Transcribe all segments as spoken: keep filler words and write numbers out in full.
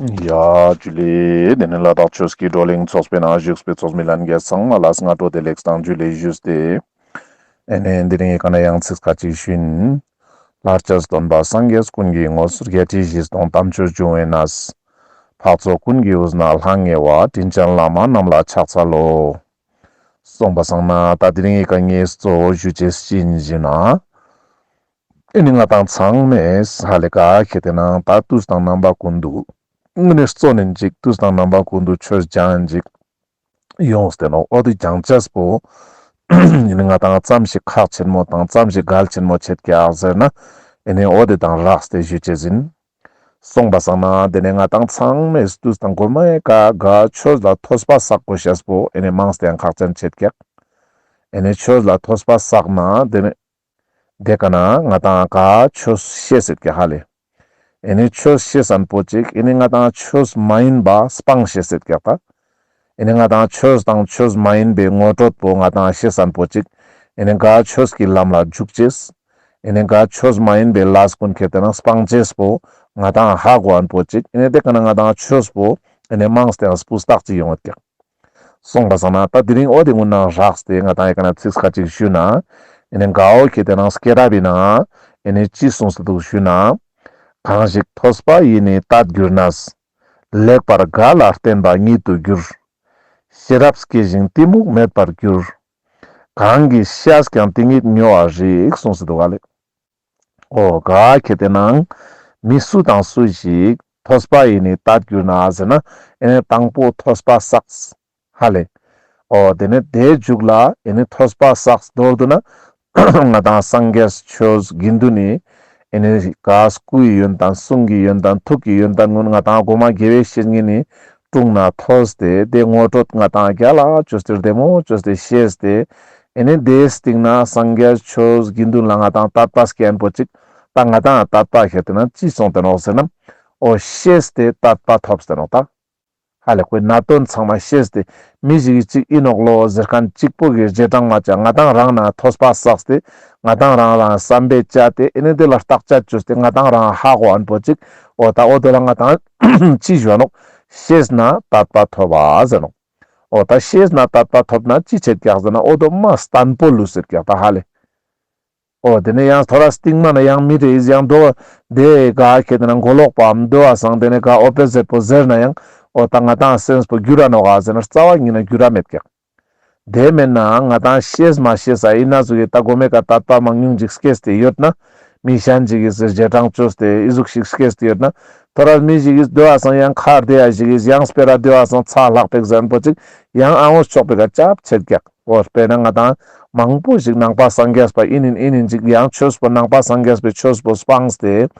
ཡ་ཇུ་ལེ། དེ་ནས་ལ་དྭགས་ཆོས་ཀྱི་བགྲོ་གླེང་ཚོགས་པའི་ནང་བཞུགས་པའི་ཚོགས་མི་ལྷན་རྒྱས་ཚང་མ་ལ་སྔ་དྲོ་བདེ་ལེགས་དང་ཇུ་ལེ་ཞུས་ཏེ། ཨེ་ནས་འདི་རིང་ཡི་ག་ན་ཡང་ཚིག་ཁ་ཅིག་ཞུ་ཡིན། ལྷར་བཅས་སྟོན་པ་སངས་རྒྱས་ཀུན་གྱི་ངོ་བོ། བརྒྱད་ཁྲི་བཞི་སྟོང་དམ་ཆོས་འབྱུང་བའི་གནས། འཕགས་ཚོགས་ཀུན་གྱི་དབུས་ན་ལྷང་ངེ་བ། དྲིན་ཅན་བླ་མ་རྣམས་ལ་ཕྱག་འཚལ་ལོ། སོང་པ་སང་ན་ད་དེ་རིང་ཡི་ག་ངས་གཙོ་བོ་ཞུ་ཅེས་ཅི་ཡིན་ཞུ་ན། ཨེ་ནི་ང་དང་ཚང་མས་ཧ་ལེ་ག་ཁེ་ཏེ་ན་ད་དུས་དང་རྣམ་པ་ཀུན་ཏུ་ཨེ་ནི་བརྩོན་ནན་ཅིག་དུས་དང་རྣམ་པ་ཀུན་ཏུ་ཆོས་སྦྱང་ཅིག་ཡོངས་ཏེ་ནོག། འོ་དེ་སྦྱང་ཅེས་པོ་ཨེ་ནི་ང་དང་ཙམ་ཞིག་ཁག་ཆེན་མོ་དང་ཙམ་ཞིག་གལ་ཆེན་མོ་ཆེད་ཀྱག་ཟེར་ན། ཨེ་ནི་འོ་དེ་དང་རགས་ཏེ་ཞུ་ཅེས་ཡིན། སོང་པ་སང་ན་དེ་ནས་ང་དང་ཚང་མས་དུས་དང་གོ་མའི་ཀ་ག་ཆོས་ལ་ཐོས་པ་བསགས་དགོས་ཤེས་པོ་ཨེ་ནི་མངས་ཏེ་ཡང་ཁག་ཅན་ཆེད་ཀྱག། ཨེ་ནི་ཆོས་ལ་ཐོས་པ་བསགས་ན་དེ་ནས་དེ་ཀ་ན་ང་དང་ག་ཆོས་ཤེས་ཟེར་ཀྱག་ཧ་ལེ། ཨེ་ནི་ཆོས་ཤེས་ཟན་པོ་ཅིག་ཨེ་ནི་ང་དང་ཆོས་མ་ཡིན་པ་སྤང་ཤེས་ཟེར་ཀྱག་ད། ཨེ་ནི་ང་དང་ཆོས་དང་ཆོས་མ་ཡིན་པའི་ངོ་སྤྲོད་པོ་ང་དང་ཤེས་ཟན་པོ་ཅིག་ཨེ་ནི་ག་ཆོས་ཀྱི་ལམ་ལ་འཇུག་ཅེས། ཨེ་ནི་ག་ཆོས་མ་ཡིན་པའི་ལས་ཀུན་ཁེ་ཏེ་ན་སྤང་ཅེས་པོ་ང་དང་ཧ་གོ་ཨན་པོ་ཅིག་ཨེ་ནི་དེ་ཀ་ན་ང་དང་ཆོས་པོ་ཨེ་ནི་མངས་ཏེ་ཡང་སྤུས་དག་ཅིག་ཡོང་ངད་ཀྱག། སོང་པ་སང་ན་ད་དེ་རིང་འོ་དེ་ངུ་ན་རགས་ཏེ་ང་དང་ཡི་ག་ན་ཚིག་ཁ་ཅིག་ཞུ་ན། ཨེ་ནི་གའོ་ཁེ་ཏེ་ན་སྐྱེས་རབས་པའི་ནང་ཨེ་ནི་ཅི་གསུངས་སུ་འདུག་ཞུ་ན། གང་ཞིག་ཐོས་པ་ཡིས་ནི་དད་གྱུར་ནས། ལེགས་པར་དགའ་ལ་བརྟེན་པ་ཉིད་དུ་འགྱུར། ཤེས་རབ་སྐྱེ་ཞིང་གཏི་མུག་མེད་པར་འགྱུར། གང་གིས་ཤེས་ཀྱང་དེ་ཉིད་ཉོ་བར་རིགས། གསུངས་སུ་འདུག་ག་ལེ། འོ་ག་ཁེ་ཏེ་ན་མི་སུ་དང་སུ་ཞིག་ཐོས་པ་ཡིས་ནི་དད་གྱུར་ན་ཟེར་ན་ཨེ་ནི་དང་པོ་ཐོས་པ་བསགས་ཧ་ལེ། འོ་དེ་ནས་དེའི་མཇུག་ལ་ཨེ་ནི་ཐོས་པ་བསགས་མདོར་བསྡུ་ན་ང་དང་སངས་རྒྱས་ཆོས་དགེ་འདུན་ནི་ཨེ་ནི་ག་སྐུའི་ཡོན་ཏན་གསུང་གི་ཡོན་ཏན་ཐུགས་ཀྱི་ཡོན་ཏན་ཀུན་ང་དང་གོ་མ་དགེ་བའི་བཤེས་གཉེན་ནི་དྲུང་ན་ཐོས་ཏེ་དེ་ངོ་སྤྲོད་ང་དང་རྒྱལ་ལ་བཅོས་ཏེ་བདེ་མོ་བཅོས་ཏེ་ཤེས་ཏེ། ཨེ་ནི་དེའི་སྟེང་ན་སངས་རྒྱས་ཆོས་དགེ་འདུན་ལ་ང་དང་དད་པ་སྐྱེན་པོ་ཅིག། ད་ང་དང་དད་པ་ཁེ་ཏེ་ན་ཅི་སོང་སྟེ་ནོག་ཟེར་ན། འོ་ཤེས་ཏེ་དད་པ་ཐོབ་སྟེ་ནོག་ད། ཧ་ལེ་ཁོའི་གནད་དོན་ཚང་མ་ཤེས་ཏེ་མི་ཞིག་གི་ཅིག་ཨིན་ནོག་ལོ་ཟེར་མཁན་གཅིག་པོ་གི་རྗེས་འབྲང་མ་བྱ་ང་དང་རང་ན་ཐོས་པ་བསགས་ཏེ་ང་དང་རང་རང་བསམ་པས་བཅད་དེ་ཨེ་ནི་དེ་ལ་བརྟག་དཔྱད་བཅོས་ཏེ་ང་དང་རང་ཧ་གོ་ཨན་པོ་ཅིག། འོ་ད་འོ་དེ་ལ་ང་དང་ཅི་ཞུ་ནོག། ཤེས་ན་དད་པ་ཐོབ་པ་ཟེར་ནོག། འོ་ད་ཤེས་ན་དད་པ་ཐོབ་ན་ཅི་ཆེད་ཀྱག་ཟེར་ན་འོ་དོ་མ་བརྟན་པོ་ལུས་ཟེར་ཀྱག་ད་ཧ་ལེ། འོ་དེ་ནས་ཡང་ཐོ་རས་སྟིང་མ་ན་ཡང་མི་རེ་ཡིས་ཡང་དོ་དེ་ག་ཁེ་ཏེ་ན་མགོ་ལོག་པའམ་དོ་བ་སང་དེ་ནས་ག་འོ་པེ་ཟེར་པོ་ཟེར་ན་ཡང་འོ་ད་ང་དང་སེམས་པོ་འགྱུར་ར་ནོག་ག་ཟེར་ན་རྩ་བ་ཉིད་ན་འགྱུར་ར་མེད་ཀྱག། དེ་མེད་ན་ང་དང་ཤེས་མ་ཤེས་ས་ཨིན་ན་ཟུག་གི་ད་གོ་མའི་ཀ་དད་པ་མང་ཉུང་ཅིག་སྐྱེས་ཏེ་ཡོད་ན། མི་གཞན་ཅིག་གིས་རྗེས་འབྲང་བཅོས་ཏེ་ཨི་ཟུག་ཞིག་སྐྱེས་ཏེ་ཡོད་ན། ཐོ་རས་མི་ཞིག་གིས་དོ་བ་སང་ཡང་ཁར་དེ་ཡ་ཞིག་གིས་ཡང་སྤེ་ར་དོ་བ་སང་ཚ་ལྷག་པེག་ཟན་པོ་ཅིག་ཡང་ཨ་འོ་ཆོག་པེ་ཀ་ཅབ་ཆེད་ཀྱག། འོ་དཔེར་ན་ང་དང་མང་པོ་ཞིག་ནང་པ་སངས་རྒྱས་པ་ཨིན་ཨིན་ཨིན་ཨིན་ཅིག་ཡང་ཆོས་པོ་ནང་པ་སངས་རྒྱས་པའི་ཆོས་པོ་སྤངས་ཏེ།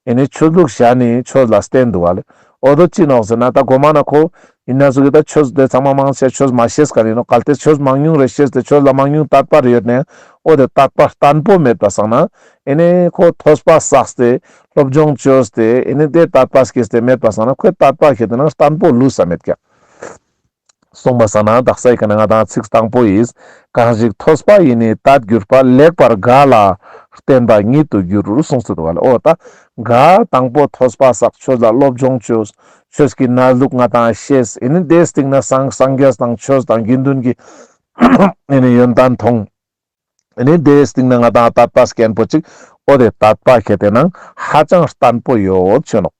ཨེ་ནི་ཆོས་ལུགས་གཞན་ནི་ཆོས་ལ་བརྟེན་འདུག་ག་ལེ། འོ་དོ་ཅི་ནོག་ཟེར་ན་ད་གོ་མ་ན་ཁོ་ཨིན་ན་ཟུག་གི་ད་ཆོས་དེ་ཚང་མ་མང་ཆེ་ཆོས་མ་ཤེས་ཀ་ནི་ནོག། གལ་ཏེ་ཆོས་མང་ཉུང་རེ་ཤེས་ཏེ་ཆོས་ལ་མང་ཉུང་དད་པ་རེ་ཡོད་ན་ཡང་འོ་དེ་དད་པ་བརྟན་པོ་མེད་པ་སང་ན་ཨེ་ནི་ཁོ་ཐོས་པ་བསགས་ཏེ་སློབ་སྦྱོང་བཅོས་ཏེ་ཨེ་ནི་དེ་དད་པ་སྐྱེས་ཏེ་མེད་པ་སང་ན་ཁོའི་དད་པ་ཁེ་ཏེ་ན་བརྟན་པོ་ལུས་ས་མེད་ཀྱག། སོང་པ་སང་ན་དག་ས་ཡི་ཀ་ན་ང་དང་ཚིག་དང་པོ་ཡིས། གང་ཞིག་ཐོས་པ་ཡིས་ནི་དད་གྱུར་པ། ལེགས་པར་དགའ་ལ་བརྟེན་པ་ཉིད་དུ་འགྱུར། གསུངས་སུ་འདུག་ག་ལེ། འོ་ད་ག་དང་པོ་ཐོས་པ་བསགས་ཆོས་ལ་སློབ་སྦྱོང་བཅོས། ཆོས་ཀྱི་གནས་ལུགས་ང་དང་ཤེས། ཨེ་ནི་དེའི་སྟེང་ན་སངས་སངས་རྒྱས་དང་ཆོས་དང་དགེ་འདུན་གྱི་ཨེ་ནི་ཡོན་ཏན་མཐོང་། ཨེ་ནི་དེའི་སྟེང་ན་ང་དང་དད་པ་སྐྱེན་པོ་ཅིག། འོ་དེ་དད་པ་ཁེ་ཏེ་ན་ཧ་ཅང་བརྟན་པོ་ཡོད་ཆོ་ནོག།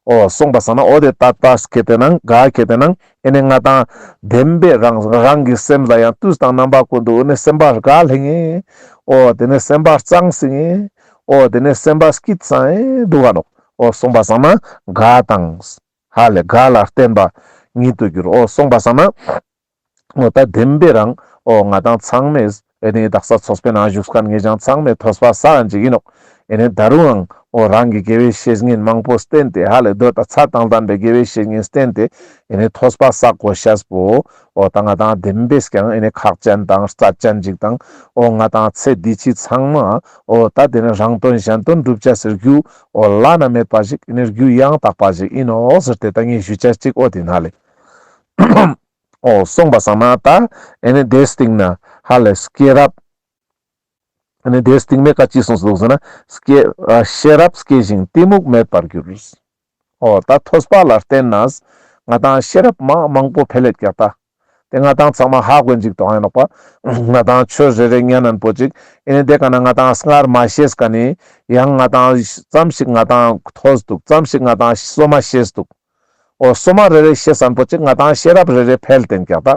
འོ་སོང་པ་སང་ན་འོ་དེ་དད་པ་ཁེ་ཏེ་ན་ག་ཁེ་ཏེ་ན་ཨེ་ནི་ང་དང་བདེན་པའི་རང་རང་གི་སེམས་ལ་ཡང་དུས་དང་རྣམ་པ་ཀུན་ཏུ་ཨེ་ནི་སེམས་པ་དགའ་ལྷེ་ངེ། འོ་དེ་ནི་སེམས་པ་གཙང་སིང་ངེ། འོ་དེ་ནི་སེམས་པ་སྐྱིད་སང་ངེ་འདུག་ག་ནོག། འོ་སོང་པ་སང་ན་དགའ་དང་ཧ་ལེ་དགའ་ལ་བརྟེན་པ་ཉིད་དུ་འགྱུར། འོ་སོང་པ་སང་ན། འོ་ད་བདེན་པའི་རང་འོ་ང་དང་ཚང་མས་ཨེ་ནི་དག་ས་ཚོགས་པའི་ནང་བཞུགས་མཁན་ངེད་ཅག་ཚང་མས་ཐོས་པ་བསགས་ཡིན་ཅིག་ཡིན་ནོག། ཨེ་ནི་ད་རུང་ཡང་འོ་རང་གི་དགེ་བའི་བཤེས་གཉེན་མང་པོ་བསྟེན་ཏེ་ཧ་ལེ་འདོད་དང་ཚད་དང་ལྡན་པའི་དགེ་བའི་བཤེས་གཉེན་བསྟེན་ཏེ་ཨེ་ནི་ཐོས་པ་བསགས་དགོས་ཤེས་པོ་འོ་ད་ང་དང་བདེན་པས་ཀྱང་ཨེ་ནི་ཁག་ཅན་དང་རྩ་ཅན་ཅིག་དང་འོ་ང་དང་ཚེ་འདི་ཕྱི་ཚང་མ་འོ་ད་དེ་ནི་རང་དོན་གཞན་དོན་སྒྲུབ་བྱ་ཟེར་རྒྱུ་འོ་བླ་ན་མེད་པ་ཞིག་ཨེ་ནི་རྒྱུ་ཡང་དག་པ་ཞིག་ཡིན་ནོག་ཟེར་ཏེ་ད་ངས་ཞུ་བྱ་ཅིག་འོ་དེ་ཡིན་ཧ་ལེ། འོ་སོང་པ་སང་ན་ད་ཨེ་ནི་དེའི་སྟེང་ན་ཧ་ལེ་སྐྱེས་རབས། ཨེ་ནི་དེའི་སྟེང་མའི་ཀ་ཅི་གསུངས་སུ་འདུག་ཟེར་ན་སྐྱེ་ཨ་ཤེས་རབ་སྐྱེ་ཞིང་གཏི་མུག་མེད་པར་འགྱུར། འོ་ད་ཐོས་པ་ལ་བརྟེན་ནས་ང་ཏང་ཤེས་རབ་མ་མང་པོ་འཕེལ་ལེད་ཀྱག་ད། དེ་ང་ཏང་ཚང་མ་ཧ་གོ་ཅིག་དོ་ཨ་ཡིན་ནོག་པ། ང་ཏང་ཆོས་རེ་རེ་ཉན་ན་པོ་ཅིག་ཨེ་ནི་དེ་ཀ་ན་ང་ཏང་སྔར་མ་ཤེས་ཀ་ནི་ཡང་ང་ཏང་ཙམ་ཞིག་ང་ཏང་ཐོས་འདུག་ཙམ་ཞིག་ང་ཏང་སོ་མ་ཤེས་འདུག་འོ་སོ་མ་རེ་རེ་ཤེས་ན་པོ་ཅིག་ང་ཏང་ཤེས་རབ་རེ་རེ་འཕེལ་ཏེན་ཀྱག་ད།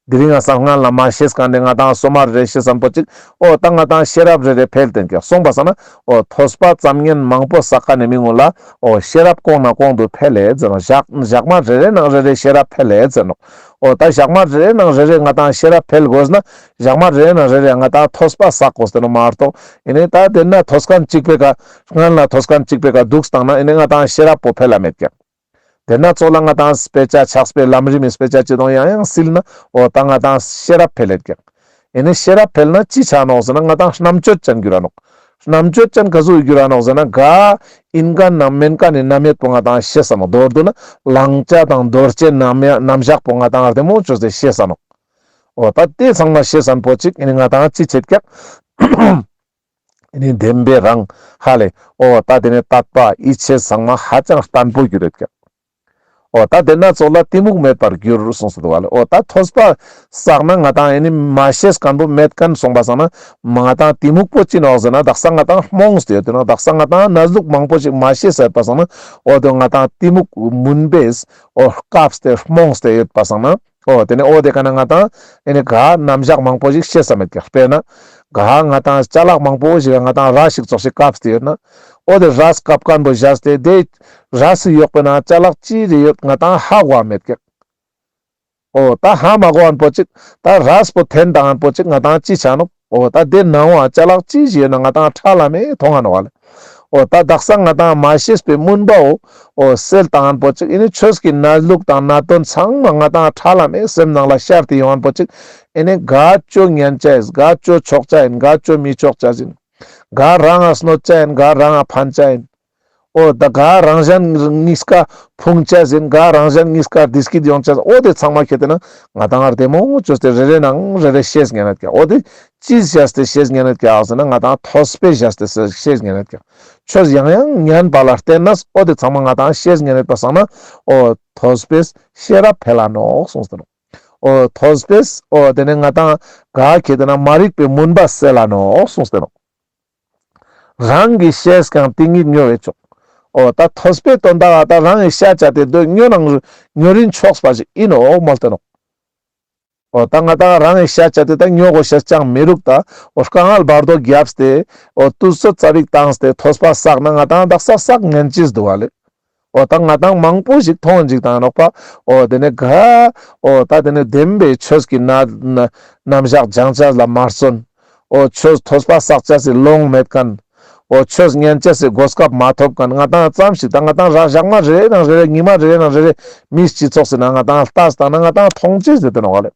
དེ་རིང་ང་སང་སྔ་ལ་མ་ཤེས་ཀ་ནི་ང་ཏང་སོ་མ་རེ་རེ་ཤེས་ན་པོ་ཅིག་འོ་ད་ང་ཏང་ཤེས་རབ་རེ་རེ་འཕེལ་ཏེན་ཀྱག་སོང་པ་སང་ན། འོ་ཐོས་པ་ཙམ་ཉན་མང་པོ་བསགས་ཀ་ནི་མི་ངོ་ལ། འོ་ཤེས་རབ་གོང་ན་གོང་དུ་འཕེལ་ལེད་ཟེར་ནོག་ཞག་ཞག་མ་རེ་རེ་ནང་རེ་རེ་ཤེས་རབ་འཕེལ་ལེད་ཟེར་ནོག་འོ་ད་ཞག་མ་རེ་རེ་ནང་རེ་རེ་ང་ཏང་ཤེས་རབ་འཕེལ་དགོས་ན། ཞག་མ་རེ་རེ་ནང་རེ་རེ་ང་ཏང་ཐོས་པ་བསགས་དགོས་ཟེར་ནོག་མ་གཏོགས་ཨེ་ནི་ད་དེ་ན་ཐོས་མཁན་གཅིག་པོའི་ཀ་སྔ་ལ་ཐོས་མཁན་གཅིག་པོའི་ཀ་འདུག་བཏང་ན་ཨེ་ནི་ང་ཏང་ཤེས་རབ་པོ་འཕེལ་ལ་མེད་ཀྱག་དེ་ན་ཚོགས་ལ་ང་ཏང་དཔེ་ཆ་ཕྱག་དཔེ་ལམ་རིམ་མི་དཔེ་ཆ་ཅི་དང་ཡང་ཡང་སིལ་ན་འོ་ད་ང་ཏང་ཤེས་རབ་འཕེལ་ལེད་ཀྱག་ཨེ་ནི་ཤེས་རབ་འཕེལ་ན་ཅི་ཆ་ནོག་ཟེར་ན་ང་ཏང་རྣམ་དཔྱོད་ཅན་འགྱུར་ར་ནོག་རྣམ་དཔྱོད་ཅན་ག་ཟུག་འགྱུར་ར་ནོག་ཟེར་ན་ག་ཨིན་མཁན་ནང་མེན་མཁན་ནི་རྣམ་དབྱེ་པོ་ང་ཏང་ཤེས་ས་ནོག་མདོར་བསྡུ་ན་བླང་བྱ་དང་འདོར་བྱའི་རྣམ་དབྱེ་རྣམ་གཞག་པོ་ང་ཏང་བདེ་མོ་ཅོས་ཏེ་ཤེས་ས་ནོག་འོ་ད་དེ་ཚང་མ་ཤེས་ས་པོ་ཅིག་ཨེ་ནི་ང་ཏང་ཅི་བྱེད་ཀྱག་ཨེ་ནི་བདེན་པའི་རང་ཧ་ལས། འོ་ད་དེ་ནི་དད་པ་ཡིད་ཆེས་ཚང་མ་ཧ་ཅང་བརྟན་པོ་འགྱུར་རེད་ཀྱག་འོ་ད་དེ་ན་ཚོགས་ལ་གཏི་མུག་མེད་པར་འགྱུར་གསུངས་སུ་འདུག་བ་ལེ། འོ་ད་ཐོས་པ་བསགས་ན་ང་ཏང་ཨེ་ནི་མ་ཤེས་མཁན་པོ་མེད་མཁན་སོང་པ་སང་ན་ང་ཏང་གཏི་མུག་པོ་ཅི་ནོག་ཟེར་ན་དག་ས་ང་ཏང་རྨོངས་ཏེ་ཡོད་དེ་ནོག་དག་ས་ང་ཏང་གནས་ལུགས་མང་པོ་ཞིག་མ་ཤེས་ཡོད་པ་སང་ན་འོ་དེ་ང་ཏང་གཏི་མུག་མུན་པས་འོ་བཀབ་སྟེ་རྨོངས་ཏེ་ཡོད་པ་སང་ན། འོ་དེ་ནི་འོ་དེ་ཀ་ན་ང་ཏང་ཨེ་ནི་ག་རྣམ་གཞག་མང་པོ་ཞིག་ཤེས་ས་མེད་ཀྱག་དཔེར་ན་ག་ང་ཏང་ཅ་ལག་མང་པོ་ཞིག་ང་ཏང་ར་ཞིག་ཙོགས་ཤིག་བཀབ་སྟེ་ཡོད་ན། འོ་དེ་རས་བཀབ་མཁན་པོ་བཞག་སྟེ་དེ་རས་སུ་ཡོག་པའི་ནང་ཅ་ལག་ཅི་རེ་ཡོད་ང་ཏང་ཧ་གོ་བ་མེད་ཀྱག་འོ་ད་ཧ་མ་གོ་བ་པོ་ཅིག་ད་རས་པོ་འཐེན་བཏང་པོ་ཅིག་ང་ཏང་ཅི་ཆ་ནོག་འོ་ད་དེ་ནང་བ་ཅ་ལག་ཅི་ཞིག་ཡོད་ན་ང་ཏང་ཁྲ་ལམ་མེ་མཐོང་ང་ནོག་བ་ལེ། འོ་ད་དག་ས་ང་ཏང་མ་ཤེས་པའི་མུན་པའོ། འོ་སེལ་བཏང་པོ་ཅིག་ཨེ་ནི་ཆོས་ཀྱི་གནས་ལུགས་དང་གནད་དོན་ཚང་མ་ང་ཏང་ཁྲ་ལམ་མེ་སེམས་ནང་ལ་ཤར་ཏེ་ཡོང་པོ་ཅིག་ཨེ་ནི་ག་ཅོ་ཉན་ཅེས་ག་ཅོ་ཆོག་ཅེས་ཡིན་ག་ཅོ་མི་ཆོག་ཅེས་ཡིན། ག་རང་ང་གནོད་ཅེས་ཡིན་ག་རང་ང་ཕན་ཅེས་ཡིན། འོ་ད་ག་རང་གཞན་གཉིས་ཀ་ཕུང་ཅེས་ཡིན་ག་རང་གཞན་གཉིས་ཀ་བདེ་སྐྱིད་ཡོང་ཅེས་འོ་དེ་ཚང་མ་ཁྱེད་དེ་ན་ང་ཏང་ང་བདེ་མོ་ཅོས་ཏེ་རེ་རེ་ནང་རེ་རེ་ཤེས་ཉན་ནད་ཀྱག་འོ་དེ་ཅི་བྱས་ཏེ་ཤེས་ཉན་ནད་ཀྱག་ཟེར་ན་ང་ཏང་ཐོས་པས་བྱས་ཏེ་ཤེས་ཉན་ནད་ཀྱག་ཆོས་ཡང་ཡང་ཉན་པ་ལ་བརྟེན་ནས་འོ་དེ་ཚང་མ་ང་ཏང་ཤེས་ཉན་ནད་པ་སང་ན་འོ་ཐོས་པས་ཤེས་རབ་འཕེལ་ལ་ནོག་གསུངས་ཏེ་ནོག་འོ་ཐོས་པས་འོ་དེ་ནས་ང་ཏང་ག་ཁྱེད་དེ་ན་མ་རིག་པའི་མུན་པ་སེལ་ལ་ནོག་གསུངས་ཏེ་ནོག་རང་གིས་ཤེས་ཀྱང་དེ་ཉིད་ཉོ་བས་ཆོག་འོ་ད་ཐོས་པའི་དོན་དག་ཨ་ད་རང་གིས་ཤ་བཅད་དེ་དོ་ཉོ་ནང་ཉོ་རིན་ཆོག་པ་ཞིག་ཡིན་ནོག་མོལ་ཏེ་ནོག་འོ་ད་ང་ཏང་རང་གིས་ཤ་བཅད་དེ་ད་ཉོ་དགོས་ཤེས་ཅང་མི་རུག་ད། འོ་དཀའ་ངལ་བར་དོ་བརྒྱབ་སྟེ་འོ་དུས་ཚོད་ཙ་པིག་བཏང་སྟེ་ཐོས་པ་བསགས་ན་ང་ཏང་དག་ས་བསགས་ཉན་ཅེས་འདུག་བ་ལེ། འོ་ད་ང་ཏང་མང་པོ་ཞིག་མཐོང་ཅིག་དང་ནོག་པ། འོ་དེ་ནས་ག་འོ་ད་དེ་ནས་བདེན་པའི་ཆོས་ཀྱི་ན་ན་རྣམ་གཞག་སྦྱང་ཅེས་ལ་མ་བརྩོན། འོ་ཆོས་ཐོས་པ་བསགས་ཅེས་སི་ལོང་མེད་མཁན། འོ་ཆོས་ཉན་ཅེས་སི་གོ་སྐབས་མ་ཐོབ་མཁན་ང་ཏང་ཙམ་ཞིག་ད་ང་ཏང་ར་ཞག་མ་རེ་རེ་ནང་རེ་རེ་ཉི་མ་རེ་རེ་ནང་རེ་རེ་མིའི་སྤྱི་ཚོགས་སི་ནང་ང་ཏང་ལྟས་བཏང་ན་ང་ཏང་མཐོང་ཅེས་ཟེར་ཏེ་ནོག་བ་ལེ།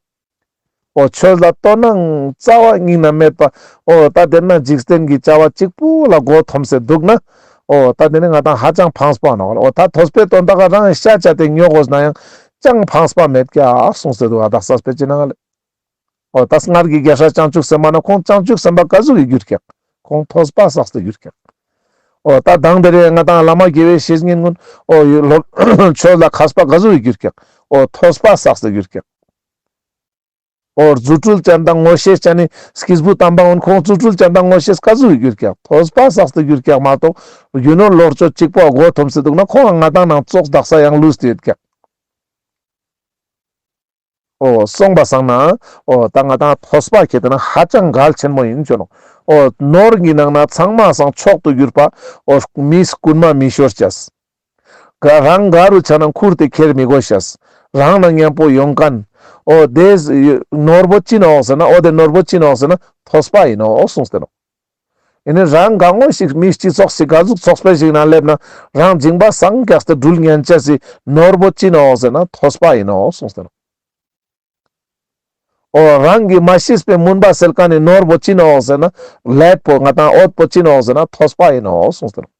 འོ་ཆོས་ལ་དོ་སྣང་རྩ་བ་ཉིད་ནས་མེད་པ། འོ་ད་དེ་ན་འཇིག་རྟེན་གྱི་བྱ་བ་གཅིག་པུ་ལ་མགོ་འཐོམས་སེ་འདུག་ན། འོ་ད་དེ་ནི་ང་ཏང་ཧ་ཅང་ཕངས་པ་ནོག་བ་ལེ། འོ་ད་ཐོས་པའི་དོན་དག་ག་རང་ཤ་བཅད་དེ་ཉོ་དགོས་ན་ཡང་ཅང་ཕངས་པ་མེད་ཀྱག་གསུངས་ཏེ་འདུག་བ་དག་ས་དཔེ་ཅི་ནང་ལེ། འོ་ད་སྔར་གྱི་རྒྱལ་སྲས་བྱང་ཆུབ་སེམས་དཔའ་ན་ཁོང་བྱང་ཆུབ་སེམས་དཔའ་ག་ཟུག་གི་གྱུར་ཀྱག་ཁོང་ཐོས་པ་བསགས་ཏེ་གྱུར་ཀྱག་འོ་ད་དང་དེ་རེ་ང་ཏང་བླ་མ་དགེ་བའི་བཤེས་གཉེན་ཀུན་འོ་ཡུ་ལོ་ཆོས་ལ་མཁས་པ་ག་ཟུག་གི་གྱུར་ཀྱག་འོ་ཐོས་པ་བསགས་ཏེ་གྱུར་ཀྱག་འོ་རྫུ་འཕྲུལ་ཅན་དང་མངོན་ཤེས་ཅན་ནི་སྐྱེས་བུ་དམ་པ་འོན་ཁོང་རྫུ་འཕྲུལ་ཅན་དང་མངོན་ཤེས་ག་ཟུག་གི་གྱུར་ཀྱག་ཐོས་པ་བསགས་ཏེ་གྱུར་ཀྱག་མ་གཏོགས་རྒྱུ་ནོར་ལོངས་སྤྱོད་གཅིག་པོ་མགོ་འཐོམས་སེ་འདུག་ན་ཁོང་ང་ཏང་ནང་ཙོགས་དག་ས་ཡང་ལུས་ཏེ་ཡོད་ཀྱག་འོ་སོང་པ་སང་ན་འོ་ད་ང་ཏང་ཐོས་པ་ཁྱེད་དེ་ན་ཧ་ཅང་གལ་ཆེན་མོ་ཡིན་ཅོ་ནོག་འོ་ནོར་གྱི་ནང་ན་ཚང་མ་སང་མཆོག་ཏུ་གྱུར་པ་འོ་མིས་རྐུན་མ་མི་ཤོར་ཅེས། ག་རང་ག་རུ་ཆ་ན་ཁུར་ཏེ་ཁྱེར་མི་དགོས་ཤེས། རང་ན་མཉམ་པོ་ཡོང་མཁན། འོ་དེ་ནོར་བུ་ཅི་ནོག་ཟེར་ན་འོ་དེ་ནོར་བུ་ཅི་ནོག་ཟེར་ན་ཐོས་པ་ཡིན་ནོག་གསུངས་ཏེ་ནོག་ཨེ་ནི་རང་ག་ངོ་ཞིག་མིའི་སྤྱི་ཚོགས་ཤིག་ག་ཟུག་ཚོགས་པའི་ཞིག་ན་སླེབས་ན་རང་སྦྱིན་པ་སངས་རྒྱས་ཏེ་འགྲུལ་ཉན་ཅེས་སི་ནོར་བུ་ཅི་ནོག་ཟེར་ན་ཐོས་པ་ཡིན་ནོག་གསུངས་ཏེ་ནོག་འོ་རང་གི་མ་ཤེས་པའི་མུན་པ་སེལ་མཁན་ནི་ནོར་བུ་ཅི་ནོག་ཟེར་ན་ལེགས་པོ་ང་ཏང་འོད་པོ་ཅི་ནོག་ཟེར་ན་ཐོས་པ་ཡིན་ནོག་གསུངས་ཏེ་ནོག་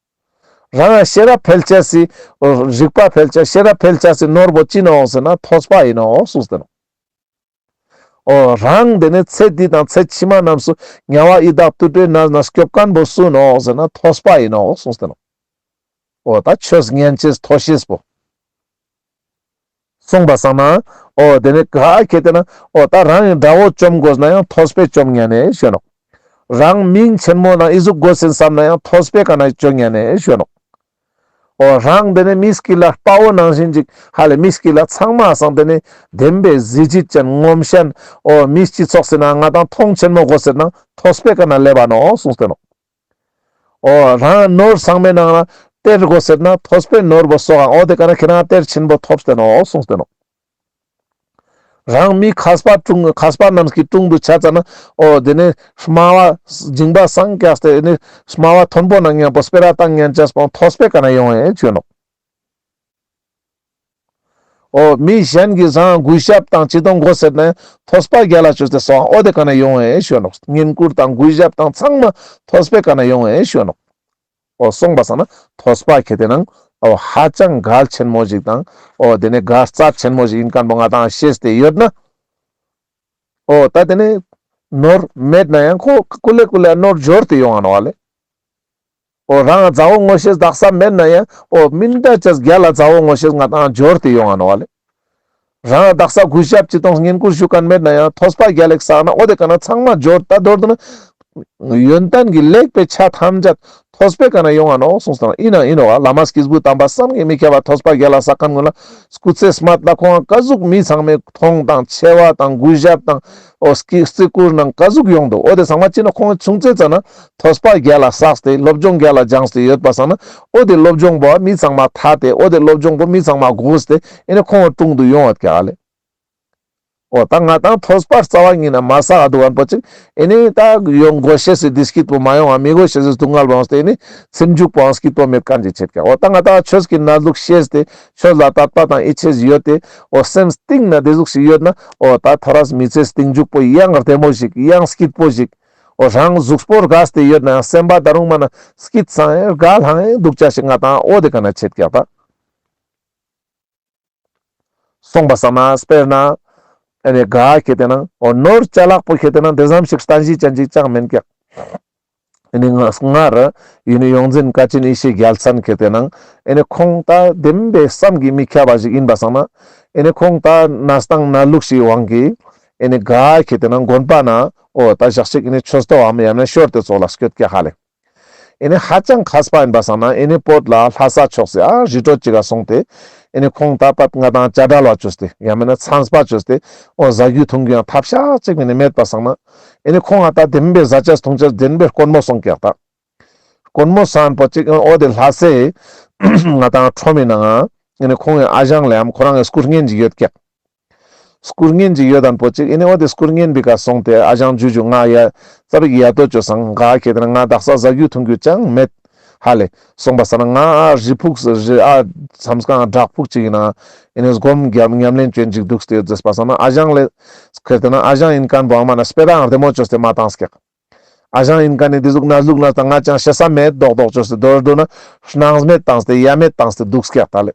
རང་ང་ཤེས་རབ་འཕེལ་ཅེས་སི་རིག་པ་འཕེལ་ཅེས་ཤེས་རབ་འཕེལ་ཅེས་སི་ནོར་བུ་ཅི་ནོག་ཟེར་ན་ཐོས་པ་ཡིན་ནོག་གསུངས་ཏེ་ནོག་འོ་རང་དེ་ནི་ཚེ་འདི་དང་ཚེ་ཕྱི་མ་རྣམས་སུ་དམྱལ་བ་ཡི་དྭགས་དུད་འགྲོའི་ནང་ན་སྐྱོབ་མཁན་པོ་སུ་ནོག་ཟེར་ན་ཐོས་པ་ཡིན་ནོག་གསུངས་ཏེ་ནོག་འོ་ད་ཆོས་ཉན་ཅེས་ཐོས་ཤེས་པོ། སོང་པ་སང་ན་འོ་དེ་ནེ་ག་ཁེ་ཏེ་ན་འོ་ད་རང་ངི་དགྲ་བོ་བཅོམ་དགོས་ན་ཡང་ཐོས་པས་བཅོམ་ཉན་ནེ་ཞུ་ནོག། རང་མིང་ཆེན་མོ་ན་ཨི་ཟུག་དགོས་སིན་བསམ་ན་ཡང་ཐོས་པས་ག་ན་བཅོམ་ཉན་ནེ་ཞུ་ནོག། འོ་རང་དེ་ནེ་མི་སྐྱིད་ལ་དཔའ་བོ་ནང་བཞིན་ཅིག་ཧ་ལེ་མི་སྐྱིད་ལ་ཚང་མ་སང་དེ་ནེ་བདེན་པའི་གཟི་བརྗིད་ཅན་ངོམ་ཤེས་འོ་མི་སྤྱི་ཚོགས་སི་ནང་ང་ང་དང་མཐོང་ཆེན་མོ་དགོས་ཟེར་ན་ཐོས་པས་ག་ན་ལེབ་བ་ནོག་གསུངས་ཏེ་ནོག། འོ་རང་ནོར་ཚང་མའི་ནང་ན་སྟེར་དགོས་ཟེར་ན་ཐོས་པས་ནོར་བོ་གསོག་འོ་དེ་ག་ན་ཁྱེད་རང་གཏེར་ཆེན་པོ་ཐོབ་སྟེ་ནོག་གསུངས་ཏེ་ནོག། རང་མི་མཁས་པ་དྲུང་མཁས་པ་རྣམས་ཀྱི་དྲུང་དུ་ཆ་ཙ་ན་འོ་དེ་ནེ་སྨྲ་བ་སྦྱིན་པ་སངས་རྒྱས་ཏེ་ནེ་སྨྲ་བ་མཐོན་པོ་ནང་མཉམ་པོ་སྤེ་ར་བཏང་ཉན་ཅེས་པོ་ཐོས་པས་ག་ན་ཡོང་ངེ་ཞུ་ནོག། འོ་མི་གཞན་གྱི་རང་གུས་ཞབས་དང་ཅི་དང་དགོས་ཟེར་ན་ཐོས་པ་རྒྱལ་ལ་བཅོས་ཏེ་གསོག་འོ་དེ་ག་ན་ཡོང་ངེ་ཞུ་ནོག། བསྙེན་བཀུར་དང་གུས་ཞབས་དང་ཚང་མ་ཐོས་པས་ག་ན་ཡོང་ངེ་ཞུ་ནོག། འོ་སོང་པ་སང་ན་ཐོས་པ་ཁེ་ཏེ་ནང་འོ་ཧ་ཅང་གལ་ཆེན་མོ་ཞིག་དང་འོ་དེ་ནེ་གལ་རྩ་ཆེན་མོ་ཞིག་ཨིན་ཁན་པོ་ང་དང་ཤེས་ཏེ་ཡོད་ན། འོ་ད་དེ་ནེ་ནོར་མེད་ན་ཡང་ཁོ་ཀུ་ལེ་ཀུ་ལེ་ནོར་འབྱོར་ཏེ་ཡོང་ང་ནོག་ལེ། འོ་རང་མཛའ་བོ་ངོ་ཤེས་དག་ས་མེད་ན་ཡང་འོ་མི་འདྲ་ཅེས་རྒྱལ་ལ་མཛའ་བོ་ངོ་ཤེས་ང་དང་འབྱོར་ཏེ་ཡོང་ང་ནོག་ལེ། རང་དག་ས་གུས་ཞབས་ཅི་དང་བསྙེན་བཀུར་ཞུ་ཁན་མེད་ན་ཡང་ཐོས་པ་རྒྱལ་ལ་བསགས་ན་འོ་དེ་ག་ན་ཚང་མ་འབྱོར་ད་མདོར་བསྡུ་ན་ཡོན་ཏན་གྱི་ལེགས་པའི་ཆ་ཐམས་ཅད་ཐོས་པས་ག་ན་ཡོང་ང་ནོག་གསུངས་སོང་། ཨིན་ན་ཨིན་ནོག། བླ་མ་སྐྱེས་བུ་དམ་པ་བསམ་གྱིས་མི་ཁྱབ་པ་ཐོས་པ་རྒྱལ་ལ་བསགས་ཁན་ཀུན་ལ་སྐུ་ཚེ་སྨད་ལ་ཁོང་ཀ་ཟུག་མི་ཚང་མའི་མཐོང་དང་ཆེ་བ་དང་གུས་ཞབས་དང་འོ་སྐྱིད་བརྩི་བཀུར་ནང་ཀ་ཟུག་ཡོང་འདུག། འོ་དེ་ཚང་མ་ཅི་ནོག། ཁོང་ཆུང་ཙེ་ཙ་ན་ཐོས་པ་རྒྱལ་ལ་བསགས་ཏེ་སློབ་སྦྱོང་རྒྱལ་ལ་སྦྱངས་ཏེ་ཡོད་པ་སང་ན་འོ་དེ་སློབ་སྦྱོང་པོ་མི་ཚང་མ་ཐད་དེ་འོ་དེ་སློབ་སྦྱོང་པོ་མི་ཚང་མ་གོས་ཏེ་ཨེ་ནེ་ཁོང་དྲུང་དུ་ཡོང་བ་ཀྱག་ལེ། འོ་ད་ང་དང་ཐོས་པ་རྩ་བ་ཉིད་ནེ་མ་བསགས་འདུག་ཁན་པོ་ཅིག་ཨེ་ནེ་ད་ཡོང་དགོས་ཤེས་སི་བདེ་སྐྱིད་པོ་མ་ཡོང་བ་མི་དགོས་ཤེས་སི་སྡུག་བསྔལ་བོ་ཡོངས་ཏེ་ཨེ་ནེ་སེམས་འཇུག་པོའང་སྐྱིད་པོ་མེད་ཁན་ཅིག་ཆེད་ཀྱག། འོ་ད་ང་དང་ཆོས་ཀྱི་གནས་ལུགས་ཤེས་ཏེ་ཆོས་ལ་དད་པ་དང་ཡིད་ཆེས་ཡོད་དེ་འོ་སེམས་གཏིང་ནེ་བདེ་ཟུག་ཞིག་ཡོད་ན་འོ་ད་ཐོ་རས་མི་ཚེ་རྟིང་མཇུག་པོ་ཡང་བདེ་མོ་ཞིག་ཡང་སྐྱིད་པོ་ཞིག། འོ་རང་གཟུགས་པོ་རྒས་ཏེ་ཡོད་ན་ཡང་སེམས་པ་ད་རུང་མ་ན་སྐྱིད་སང་ཡང་དགའ་ལྷང་ཡང་འདུག་ཅེས་ཤིག་ང་དང་འོ་དེ་ག་ན་ཆེད་ཀྱག་ད། སོང་པ་སང་ན་དཔེར་ན་ཨེ་ནེ་ག་ཁེ་ཏེ་ན་འོ་ནོར་ཅ་ལག་པོ་ཁེ་ཏེ་ན་དེ་ཙམ་ཞིག་བརྟན་གཞི་ཅན་ཅིག་ཅང་མེན་ཀྱག། ཨེ་ནེ་ང་ང་ར་ཡུལ་ནི་ཡོངས་འཛིན་བཀའ་དྲིན་ཡེ་ཤེས་རྒྱལ་མཚན་ཁེ་ཏེ་ན་ཨེ་ནེ་ཁོང་ད་བདེན་པའི་བསམ་གྱིས་མི་ཁྱབ་པ་ཞིག་ཨིན་པ་སང་ན་ཨེ་ནེ་ཁོང་ད་གནས་སྟངས་གནས་ལུགས་ཤིག་དབང་གིས་ཨེ་ནེ་ག་ཁེ་ཏེ་ན་དགོན་པ་ན་འོ་ད་ཞག་ཅིག་ཨེ་ནེ་ཆོས་ཐོག་འམ་ཡང་ན་ཞོར་དེ་ཚོགས་ལ་སྐྱོད་ཀྱག་ཧ་ལེ། ཨེ་ནེ་ཧ་ཅང་མཁས་པ་ཨིན་པ་སང་ན་ཨེ་ནེ་བོད་ལ་ལྷ་ས་ཕྱོགས་སི་ཨ་རི་ཁྲོད་ཅིག་ག་སོང་སྟེ་ཨེ་ནེ་ཁོང་ད་པད་ང་དང་བྱ་བྲལ་བ་བཅོས་ཏེ་ཡང་མེན་ན་མཚམས་པ་བཅོས་ཏེ་འོ་ཟ་རྒྱུ་འཐུང་རྒྱུ་ཡང་ཐབས་ཤ་ཅིག་མེན་ན་མེད་པ་སང་ན་ཨེ་ནེ་ཁོང་ང་ད་བདེན་པའི་ཟ་ཆས་འཐུང་ཆས་བདེན་པའི་དཀོན་མོ་སོང་ཀྱག་ད། དཀོན་མོ་སོང་པོ་ཅིག་འོ་དེ་ལྷ་སའི་ང་དང་ཁྲོམ་མི་ནང་ང་ཨེ་ནེ་ཁོང་ངི་ཨ་ཞང་ལ་ཡང་ཁོ་རང་ངི་སྐུ་བརྙན་ཅིག་ཡོད་ཀྱག། སྐུ་བརྙན་ཅིག་ཡོད་དན་པོ་ཅིག་ཨེ་ནེ་འོ་དེ་སྐུ་བརྙན་པོའི་ཀ་སོང་སྟེ་ཨ་ཞང་ཇུ་ཇུ་ང་ཡ་ཙ་པིག་ཡ་ཏོ་ཅོ་སང་ག་ཁེ་ཏེ་ན་ང་དག་ས་ཟ་རྒྱུ་འཐུང་རྒྱུ་ཅང་མེད་ཧ་ལེ། སོང་པ་སང་ན་ང་ཨ་རི་ཕུག་རི་ཨ་མཚམས་ཁང་བྲག་ཕུག་ཅིག་ཨིན་ན་ཨེ་ནེ་སྒོམ་རྒྱབ་ཉམས་ལེན་ཅན་ཅིག་འདུག་སྟེ་ཡོད་ཟེར་པ་སང་ན་ཨ་ཞང་ལེ་ཁེ་ཏེ་ན་ཨ་ཞང་ཨིན་ཁན་པོ་ཨ་མ་ན་སྤེ་ར་ཨང་བདེ་མོ་ཅོས་ཏེ་མ་བཏང་ཀྱག། ཨ་ཞང་ཨིན་ཁན་ནི་དེ་ཟུག་གནས་ལུགས་ན་ད་ང་ཅང་ཤེས་ས་མེད་མདོག་མདོག་ཅོས་ཏེ་མདོར་བསྡུ་ན་སྣང་མེད་བཏང་སྟེ་ཡ་མེད་བཏང་སྟེ་འདུག་ཀྱག་ད་ལེ།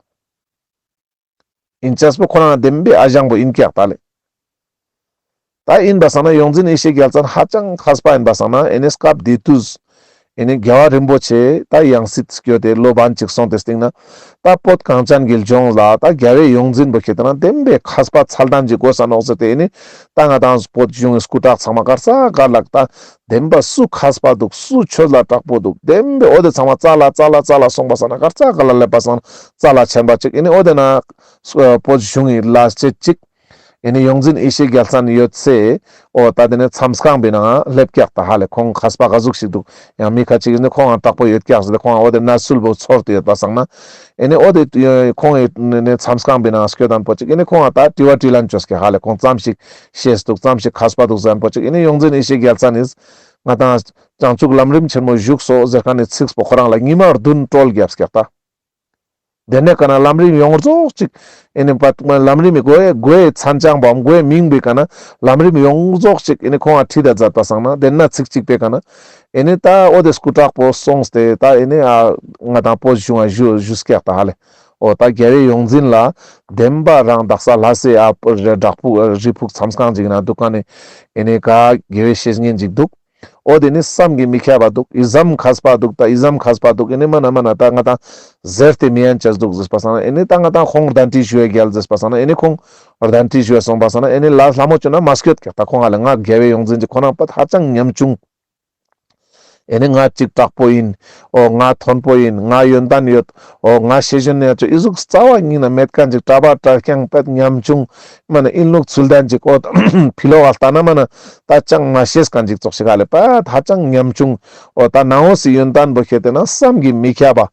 ཨིན་ཅེས་པོ་ཁོ་རང་བདེན་པའི་ཨ་ཞང་པོ་ཨིན་ཀྱག་ད་ལེ། ད་ཨིན་པ་སང་ན་ཡོངས་འཛིན་ཡེ་ཤེས་རྒྱལ་མཚན་ཧ་ཅང་མཁས་པ་ཨིན་པ་སང་ན་ཨེ་ནེ་སྐབས་དེ་དུས་ཨེ་ནེ་རྒྱལ་བ་རིན་པོ་ཆེ་ད་ཡང་སྲིད་སྐྱོད་དེ་ལོ་བན་ཅིག་སོང་སྟེ་སྟིང་ན་ད་བོད་གངས་ཅན་གྱི་ལྗོངས་ལ་ད་རྒྱལ་བའི་ཡོངས་འཛིན་པོ་ཁེ་ཏེ་ན་བདེན་པའི་མཁས་པ་མཚན་ལྡན་ཅིག་དགོས་ས་ནོག་ཟེར་ཏེ་ཨེ་ནེ་ད་ང་དང་བོད་གཞུང་གི་སྐུ་དྲག་ཚང་མ་ག་རྩ་ག་ལ་ད་བདེན་པ་སུ་མཁས་པ་འདུག་སུ་ཆོས་ལ་དྲག་པོ་འདུག་བདེན་པའི་འོ་དེ་ཚང་མ་རྩ་ལ་རྩ་ལ་རྩ་ལ་སོང་པ་སང་ན་ག་རྩ་ག་ལ་སླེབས་པ་སང་ན་རྩ་ལ་ཆེན་པ་ཅིག་ཨེ་ནེ་འོ་དེ་ན་བོད་གཞུང་གི་ལས་བྱེད་ཅིག་ཨེ་ནེ་ཡོངས་འཛིན་ཡེ་ཤེས་རྒྱལ་མཚན་ཡོད་སའི་འོ་ད་དེ་ནེ་མཚམས་ཁང་པའི་ནང་སླེབས་ཀྱག་ད་ཧ་ལེ། ཁོང་མཁས་པ་ག་ཟུག་ཞིག་འདུག་ཡང་མི་ཁ་ཅིག་ཨེ་ནེ་ཁོང་ང་དྲག་པོ་ཡོད་ཀྱག་ཟེར་ཏེ་ཁོང་ང་འོ་དེ་གནས་ཚུལ་བོ་ཚོར་ཏེ་ཡོད་པ་སང་ན་ཨེ་ནེ་འོ་དེ་ཁོང་ངི་མཚམས་ཁང་པའི་ནང་སྐྱོད་དན་པོ་ཅིག་ཨེ་ནེ་ཁོང་ང་ད་དྲི་བ་དྲིས་ལན་བཅོས་ཀྱག་ཧ་ལེ། ཁོང་ཙམ་ཞིག་ཤེས་འདུག་ཙམ་ཞིག་མཁས་པ་འདུག་ཟེར་དན་པོ་ཅིག་ཨེ་ནེ་ཡོངས་འཛིན་ཡེ་ཤེས་རྒྱལ་མཚན་ནི་ང་དང་བྱང་ཆུབ་ལམ་རིམ་ཆེན་མོ་བཞུགས་སོ་ཟེར་ཁན་ནི་ཚིག་པོ་ཁོ་རང་ལ་ཉི་མ་བདུན་ཀྲོལ་རྒྱབ་ཀྱག་ད། དེ་ནེ་ག་ན་ལམ་རིམ་ཡོངས་རྫོགས་ཅིག་ཨེ་ནེ་པ་ལམ་རིམ་མི་མགོའི་མགོའི་མཚན་བྱང་བམ་མགོའི་མིང་པོའི་ག་ན་ལམ་རིམ་ཡོངས་རྫོགས་ཅིག་ཨེ་ནེ་ཁོང་ང་ཁྲིད་ད་མཛད་པ་སང་ན་དེ་ན་ཚིག་ཅིག་པོའི་ག་ན་ཨེ་ནེ་ད་འོ་དེ་སྐུ་དྲག་པོ་སོང་སྟེ་ད་ཨེ་ནེ་ཨ་ང་དང་བོད་གཞུང་ང་བཞུགས་བཞུགས་ཀྱག་ད་ཧ་ལེ། འོ་ད་རྒྱལ་བའི་ཡོངས་འཛིན་ལ་བདེན་པ་རང་དག་ས་ལྷ་སའི་ཨ་བྲག་ཕུག་རི་ཕུག་མཚམས་ཁང་ཅིག་ན་འདུག་ག་ནེ་ཨེ་ནེ་ག་དགེ་བའི་བཤེས་གཉེན་ཅིག་འདུག་འོ་དེ་ནི་བསམ་གྱིས་མི་ཁྱབ་པ་འདུག། ཨི་ཙམ་མཁས་པ་འདུག། ད་ཨི་ཙམ་མཁས་པ་འདུག། ཨེ་ནི་མ་ན་མ་ན་ད་ང་ཏང་ཟེར་ཏེ་མི་ཡན་ཆ་འདུག་ཟེར་པ་སང་ན། ཨེ་ནི་ད་ང་ཏང་ཁོང་གདན་འདྲེན་ཞུ་ཡ་རྒྱལ་ཟེར་པ་སང་ན། ཨེ་ནི་ཁོང་གདན་འདྲེན་ཞུ་ཡ་སོང་པ་སང་ན། ཨེ་ནི་ལ་ལྷ་མོ་བཅོ་ན་མ་སྐྱོད་ཀྱག། ད་ཁོང་ང་ལ་ང་རྒྱལ་བའི་ཡོངས་འཛིན་གྱི་ཁོ་རང་པ་ཧ་ཅང་ཉམ་ཆུང་། ཨེ་ནི་ང་ཅིག་དྲག་པོ་ཡིན། འོ་ང་མཐོན་པོ་ཡིན། ང་ཡོན་ཏན་ཡོད། འོ་ང་ཤེས་ཡོན་ཡོད་ཅོ་ཨི་ཟུག་རྩ་བ་ཉིད་ན་མེད་མཁན་ཅིག། གྲྭ་པ་གྲྭ་རྐྱང་པད་ཉམ་ཆུང་། མ་ན་ཨིན་ལུགས་ཚུལ་ལྡན་ཅིག། འོ་ཕི་ལོག་ག་ལྟ་ན་མ་ན་ད་ཅང་མ་ཤེས་མཁན་ཅིག་ཙོགས་ཤིག་ག་ལེ། པད་ཧ་ཅང་ཉམ་ཆུང་། འོ་ད་ནང་འོ་སི་ཡོན་ཏན་པོ་ཁྱེར་ཏེ་ན་བསམ་གྱིས་མི་ཁྱབ་པ།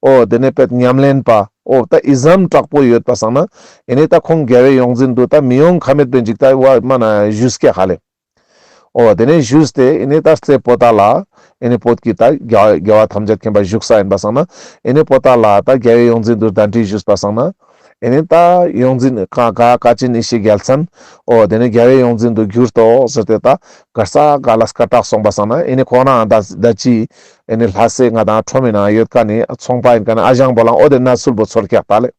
འོ་དེ་ནས་པད་ཉམས་ལེན་པ། འོ་ད་ཨི་ཙམ་དྲག་པོ་ཡོད་པ་སང་ན། ཨེ་ནི་ད་ཁོང་རྒྱལ་བའི་ཡོངས་འཛིན་དུ་ད་མི་ཡོང་ཁ་མེད་པའི་ཅིག་ད་བ་མ་ན་ཞུས་ཀྱག་ག་ལེ། འོ་དེ་ནས་ཞུས་ཏེ་ཨེ་ནི་ད་རྩེ་པོ་ཏ་ལ། ཨེ་ནི་བོད་ཀྱི་ད་རྒྱལ་རྒྱལ་བ་ཐམས་ཅད་མཁྱེན་པ་བཞུགས་ས་ཡིན་པ་སང་ན། ཨེ་ནི་པོ་ཏ་ལ་ད་རྒྱལ་བའི་ཡོངས་འཛིན་དུ་གདན་འདྲེན་ཞུས་པ་སང་ན། ཨེ་ནི་ད་ཡོངས་འཛིན་ག་ག་བཀའ་ཆེན་ཡེ་ཤེས་རྒྱལ་མཚན། འོ་དེ་ནས་རྒྱལ་བའི་ཡོངས་འཛིན་དུ་གྱུར་ཏོ་ཟེར་ཏེ་ད་གར་ས་ག་ལ་སྐད་གྲགས་སོང་པ་སང་ན། ཨེ་ནི་ཁོང་རང་ད་ད་ཅི་ཨེ་ནི་ལྷ་སའི་ང་ཏང་ཁྲོམ་མི་ནང་ཡོད་མཁན་ནི་ཚོང་པ་ཡིན་མཁན་ནི་ཨ་ཞང་པོ་ལའང་འོ་དེ་ན་ཚུལ་པོ་ཚོར་ཀྱག་ད་ལེ།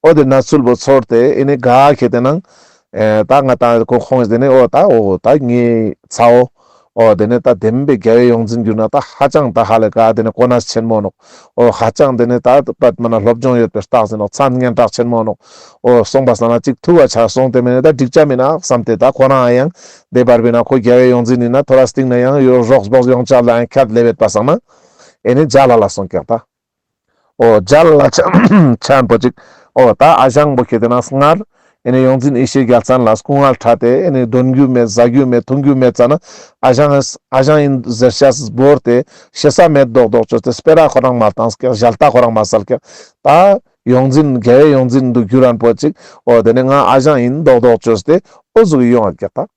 འོ་དེ་ན་ཚུལ་པོ་ཚོར་ཏེ་ཨེ་ནི་ག་ཁྱེར་ཏེ་ནང་ཨེ་ད་ང་ཏང་ཁོ་ཁོང་དེ་ནས་འོ་ད་འོ་ད་ངའི་ཚ་བོ། འོ་དེ་ནས་ད་བདེན་པའི་རྒྱལ་བའི་ཡོངས་འཛིན་གྱུར་ན་ད་ཧ་ཅང་ད་ཧ་ལས་ག་དེ་ནས་གོ་གནས་ཆེན་མོ་ནོག། འོ་ཧ་ཅང་དེ་ནས་ད་པད་མ་ན་སློབ་སྦྱོང་ཡོད་པའི་རྟགས་ཡིན་ནོག། མཚན་སྙན་གྲགས་ཆེན་མོ་ནོག། འོ་སོང་པ་སང་ན་ཅིག་ཐུག་པ་ཆ་སོང་སྟེ་མེད་ན་ད་འགྲིག་ཆ་མེད་ན་བསམ་སྟེ། ད་ཁོ་རང་ཡང་དེ་བར་བས་ན་ཁོ་རྒྱལ་བའི་ཡོངས་འཛིན་ཡིན་ན་ཐོ་རས་སྟིང་ན་ཡང་ཡོ་རོགས་སྦོགས་ཡོང་ཆ་ལ་ཡང་ཁྱད་ལས་བེད་པ་སང་ན། ཨེ་ནི་མཇལ་ལ་ལ་སོང་ཀྱག་ད། འོ་མཇལ་ལ་ཆ་ཆ་ཡིན་པོ་ཅིག། འོ་ད་ཨ་ཞང་པོ་ཁྱེར་ཏེ་ན་སྔར་ཨེ་ནི་ཡོངས་འཛིན་ཡེ་ཤེས་རྒྱལ་མཚན་ལ་སྐུ་ངལ་ཕྲད་དེ་ཨེ་ནི་འདོན་རྒྱུ་མེད། ཟ་རྒྱུ་མེད། འཐུང་རྒྱུ་མེད་ཙ་ན། ཨ་ཞང་ཨ་ཞང་ཡིན་ཟེར་ཤེས་བོར་ཏེ་ཤེས་ས་མེད་མདོག་མདོག་བཅོས་ཏེ་སྤེ་ར་ཁོ་རང་མ་བཏང་ཀྱག། ཞལ་ཏ་ཁོ་རང་མ་སལ་ཀྱག། ད་ཡོངས་འཛིན་རྒྱལ་བའི་ཡོངས་འཛིན་དུ་གྱུར་རན་པོ་ཅིག། འོ་དེ་ནས་ང་ཨ་ཞང་ཡིན་མདོག་མདོག་བཅོས་ཏེ་འོ་ཟུག་ཡོང་ཡོད་ཀྱག་ད།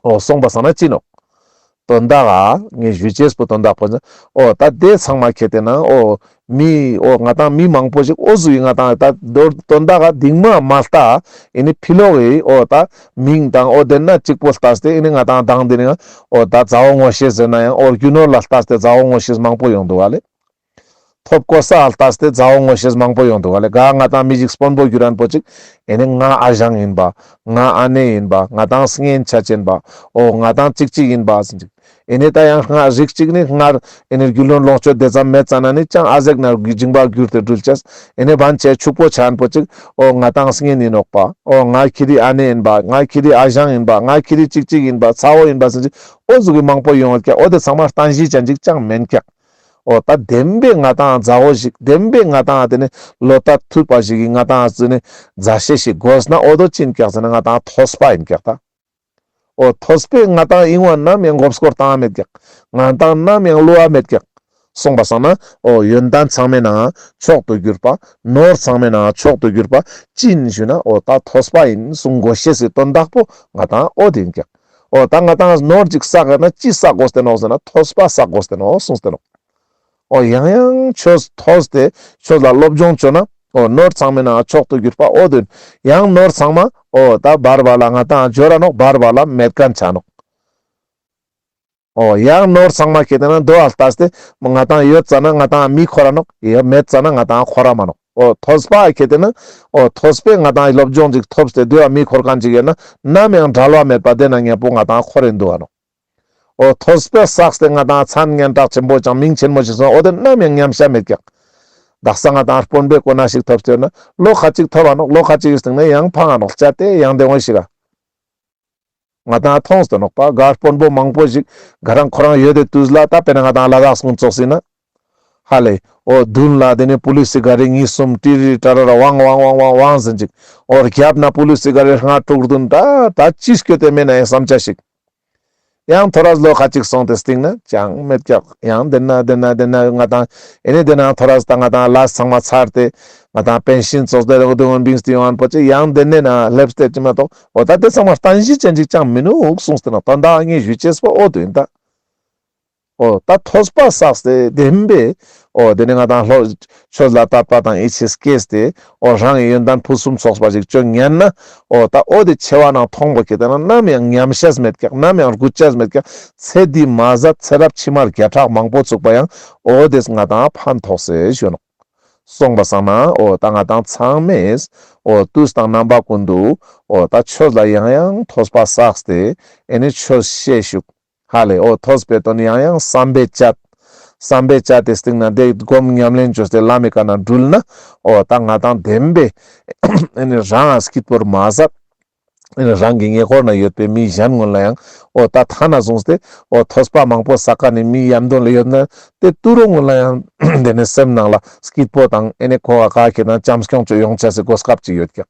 འོ་སོང་པ་སང་ན་ཅི་ནོག། དོན་དག་ག་ངས་ཞུ་ཅེས་པོ་དོན་དག་པོ་ཟེར། འོ་ད་དེ་ཚང་མ་ཁྱེར་ཏེ་ན་འོ་མི་འོ་ང་ཏང་མི་མང་པོ་ཞིག་འོ་ཟུག་ཡིན། ང་ཏང་ད་དོ་དོན་དག་ག་དིང་མ་མ་ལྟ། ཨེ་ནི་ཕི་ལོག་གི་འོ་ད་མིང་དང་འོ་དེ་ན་གཅིག་པོ་ལྟས་ཏེ་ཨེ་ནི་ང་ཏང་དང་དེ་ནི་འོ་ད་མཛའ་བོ་ངོ་ཤེས་ཟེར་ན་ཡང་འོ་རྒྱུ་ནོར་ལ་ལྟས་ཏེ་མཛའ་བོ་ངོ་ཤེས་མང་པོ་ཡོང་འདུག་ག་ལེ། ཐོབ་གོ་ས་ལ་ལྟས་ཏེ་མཛའ་བོ་ངོ་ཤེས་མང་པོ་ཡོང་འདུག་ག་ལེ། ག་ང་ཏང་མི་ཞིག་དཔོན་པོ་གྱུར་རན་པོ་ཅིག། ཨེ་ནི་ང་ཨ་ཞང་ཡིན་པ། ང་ཨ་ནེ་ཡིན་པ། ང་ཏང་གཉེན་ཆ་ཅན་པ། འོ་ང་ཏང་ཅིག་ཅིག་ཡིན་པ་ཟེར་ཅིག། ཨེ་ནི་ད་ཡང་སྔར་རིགས་ཅིག་ནི་སྔར་ཨེ་ནི་རྒྱུ་ལོན་ལོངས་སྤྱོད་དེ་ཙམ་མེད་ཙ་ན་ནི་ཅང་ཨ་ཟེག་ན་འཇིང་པ་གྱུར་ཏེ་འགྲུལ་ཅེས། ཨེ་ནི་བན་ཆེ་ཕྱུག་པོ་ཆ་རན་པོ་ཅིག། འོ་ང་ཏང་གཉེན་ཡིན་ནོག་པ། འོ་ང་ཁྱེ་རི་ཨ་ནེ་ཡིན་པ། ང་ཁྱེ་རི་ཨ་ཞང་ཡིན་པ། ང་ཁྱེ་རི་ཅིག་ཅིག་ཡིན་པ། ཚ་བོ་ཡིན་པ་ཟེར་ཅིག། འོ་ཟུག་གི་མང་པོ་ཡོང་ཡོད་ཀྱག། འོ་དེ་ཚང་མ་རྟེན་གཞི་ཅན་ཅིག་ཅང་མེན་ཀྱག། འོ་ད་བདེན་པའི་ང་ཏང་མཛའ་བོ་ཞིག། བདེན་པའི་ང་ཏང་དེ་ནི་བློ་ཐག་ཐུག་པ་ཞིག་གི་ང་ཏང་དེ་ནི་མཛའ་བཤེས་ཤིག་དགོས་ན་འོ་དོ་ཅི་ཡིན་ཀྱག་ཟེར་ན་ང་ཏང་ཐོས་པ་ཡིན་ཀྱག་ད། འོ་ཐོས་པའི་ང་ཏང་ཨིན་བ་ནམ་ཡང་མགོ་སྐོར་བཏང་མེད་ཀྱག། ང་ཏང་ནམ་ཡང་བསླུ་བ་མེད་ཀྱག། སོང་པ་སང་ན་འོ་ཡོན་ཏན་ཚང་མའི་ནང་མཆོག་ཏུ་གྱུར་པ། ནོར་ཚང་མའི་ནང་མཆོག་ཏུ་གྱུར་པ་ཅི་ཡིན་ཞུ་ན་འོ་ད་ཐོས་པ་ཡིན་གསུང་དགོས་ཤེས་སི་དོན་དག་པོ་ང་ཏང་འོ་དེ་ཡིན་ཀྱག། འོ་ད་ང་ཏང་ནོར་ཅིག་བསགས་ཡོད་ན་ཅི་བསགས་དགོས་ཏེ་ནོག་ཟེར་ན་ཐོས་པ་བསགས་དགོས་ཏེ་ནོག་གསུངས་ཏེ་ནོག། འོ་ཡང་ཡང་ཆོས་ཐོས་ཏེ་ཆོས་ལ་སློབ་སྦྱོང་བཅོ་ན་འོ་ནོར་ཚང་མའི་ནང་མཆོག་ཏུ་གྱུར་པ་འོ་དོ་ཡིན། ཡང་ནོར་ཚང་མ་འོ་ད་བར་བར་ལ་ང་ཏང་འབྱོར་ར་ནོག། བར་བར་ལ་མེད་མཁན་ཆ་ནོག། འོ་ཡང་ནོར་ཚང་མ་ཁྱེར་ཏེ་ན་དོ་ཨ་ལྟས་ཏེ་ང་ཏང་ཡོད་ཙ་ན་ང་ཏང་མི་འཁོར་ར་ནོག། ཡང་མེད་ཙ་ན་ང་ཏང་འཁོར་ར་མ་ནོག། འོ་ཐོས་པ་ཁྱེར་ཏེ་ན་འོ་ཐོས་པའི་ང་ཏང་སློབ་སྦྱོང་ཅིག་ཐོབ་སྟེ་དོ་ཨ་མི་འཁོར་མཁན་ཅིག་ཡོད་ན་ནམ་ཡང་འབྲལ་བ་མེད་པ་དེ་ན་ཉམ་པོ་ང་ཏང་འཁོར་རིན་འདུག་ག་ནོག། འོ་ཐོས་པ་བསགས་ཏེ་ང་ཏང་མཚན་སྙན་གྲགས་ཆེན་པོ་ཅང་མིང་ཆེན་མོ་ཞིག་སོང་འོ་དེ་ནམ་ཡང་ཉམས་ཆ་མེད་ཀྱག། དག་ས་ང་ཏང་དཔོན་པོའི་གོ་གནས་ཤིག་ཐོབ་སྟེ་ཡོད་ན་ལོ་ཁ་ཅིག་ཐོབ་བ་ནོག། ལོ་ཁ་ཅིག་གི་སྟེང་ན་ཡང་ཕང་ང་ནོག། ལྕགས་ཏེ་ཡང་དེ་འོ་ཞིག་ག། ང་ཏང་མཐོང་སྟེ་ནོག་པ། ག་དཔོན་པོ་མང་པོ་ཞིག་ག་རང་ཁོ་རང་ཡོད་དེ་དུས་ལ་ད་དཔེར་ན་ང་ཏང་ལ་དྭགས་སྐུ་ཚོགས་ཟེར་ན་ཧ་ལེ། འོ་མདུན་ལ་དེ་ནི་པུ་ལིས་སི་ག་རི་གཉིས་གསུམ་ཀྲི་རི་ཀྲ་ར་ར་ཝང་ཝང་ཝང་ཝང་ཟེར་ཅིག། འོ་རྒྱབ་ན་པུ་ལིས་སི་ག་རི་ལྔ་དྲུག་བདུན་ད་ད་ཅི་སྐྱོད་དེ་མེད་ན་ཡང་བསམ་ཆ་ཞིག། ཡང་ཐོ་རས་ལོ་ཁ་ཅིག་སོང་སྟེ་སྟིང་ན་ཅང་མེད་ཀྱག། ཡང་དེ་ན་དེ་ན་དེ་ན་ང་ཏང་ཨེ་ནི་དེ་ན་ཐོ་རས་ད་ང་ཏང་ལས་ཚང་མ་ཚར་ཏེ་ང་ཏང་པེན་ཤིན་ཙོགས་དེ་རེ་འོ་དེ་འོན་བིངས་ཏེ་ཡོང་ཨན་པོ་ཅི་ཡང་དེ་ནས་ན་སླེབས་ཏེ་ཅི་མ་གཏོགས་འོ་ད་དེ་ཚང་མ་རྟེན་གཞི་ཅན་ཅིག་ཅང་མི་ནུག་གསུངས་ཏེ་ན་དོན་དག་ངས་ཞུ་ཅེས་པོ་འོ་དོ་ཡིན་ད། འོ་ད་ཐོས་པ་བསགས་ཏེ་བདེན་པའི་འོ་དེ་ནི་ང་ཏང་ལྷོ་ཆོས་ལ་དད་པ་དང་ཡིད་ཆེས་སྐྱེས་ཏེ་འོ་རང་གི་ཡོན་ཏན་ཕུན་སུམ་ཚོགས་པ་ཞིག་བཅོ་ཉན་ན་འོ་ད་འོ་དེ་ཆེ་བ་ནང་མཐོང་བ་ཁྱེར་ཏེ་ན་ནམ་ཡང་ཉམས་ཤེས་མེད་ཀྱག། ནམ་ཡང་རྒུད་ཤེས་མེད་ཀྱག། ཚེ་འདི་མ་ཟད་ཚེ་རབས་ཕྱི་མར་བརྒྱ་ཕྲག་མང་པོ་ཚུགས་པ་ཡང་འོ་དེས་ང་ཏང་ཕན་ཐོགས་སེ་ཞུ་ནོག། སོང་པ་སང་ན་འོ་ད་ང་དང་ཚང་མས་འོ་དུས་དང་རྣམ་པ་ཀུན་ཏུ་འོ་ད་ཆོས་ལ་ཡང་ཡང་ཐོས་པ་བསགས་ཏེ་ཨེ་ནི་ཆོས་ཤེས་ཤིག་ཧ་ལེ། འོ་ཐོས་པའི་དོན་ཡང་ཡང་བསམ་པས་དཔྱད། བསམ་པས་དཔྱད་དེ་སྟིང་ན་དེ་སྒོམ་ཉམས་ལེན་བཅོས་ཏེ་ལམ་མི་ཀ་ན་དྲུལ་ན་འོ་ད་ང་དང་བདེན་པས་ཨེ་ནི་རང་ང་སྐྱིད་པོར་མ་ཟད། ཨེ་ནི་རང་གི་ཉེ་འཁོར་ན་ཡོད་པའི་མི་གཞན་ཀུན་ལ་ཡང་འོ་ད་ཐ་ན་བཟུང་སྟེ་འོ་ཐོས་པ་མང་པོ་བསགས་མཁན་ནི་མི་ཡམ་དོན་ལ་ཡོད་ན་དེ་དུ་རུ་ཀུན་ལ་ཡང་དེ་ནི་སེམས་ནང་ལ་སྐྱིད་པོ་དང་ཨེ་ནི་ཁོ་ག་ག་ཁེ་དང་བྱམས་སྐྱོང་ཅོ་ཡོང་ཆ་སི་གོ་སྐབས་ཅིག་ཡོད་ཀྱག་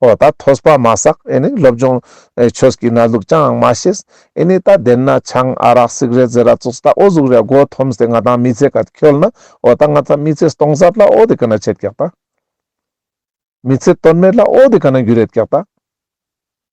འོ་ད་ཐོས་པ་མ་བསགས་ཨེ་ནི་སློབ་སྦྱོང་ཨེ་ཆོས་ཀྱི་གནས་ལུགས་ཅང་མ་ཤེས། ཨེ་ནི་ད་དེ་ན་ཆང་ཨ་རག་སིག་རེཊ་ཟེར་ར་བཙུགས་ད་འོ་ཟུག་རེ་མགོ་འཐོམས་ཏེ་ང་དང་མི་ཚེ་ཀ་འཁྱོལ་ན་འོ་ད་ང་དང་མི་ཚེ་སྟོང་ཟད་ལ་འོ་དེ་ཀ་ན་ཆད་ཀྱག་ད། མི་ཚེ་དོན་མེད་ལ་འོ་དེ་ཀ་ན་འགྱུར་རེད་ཀྱག་ད།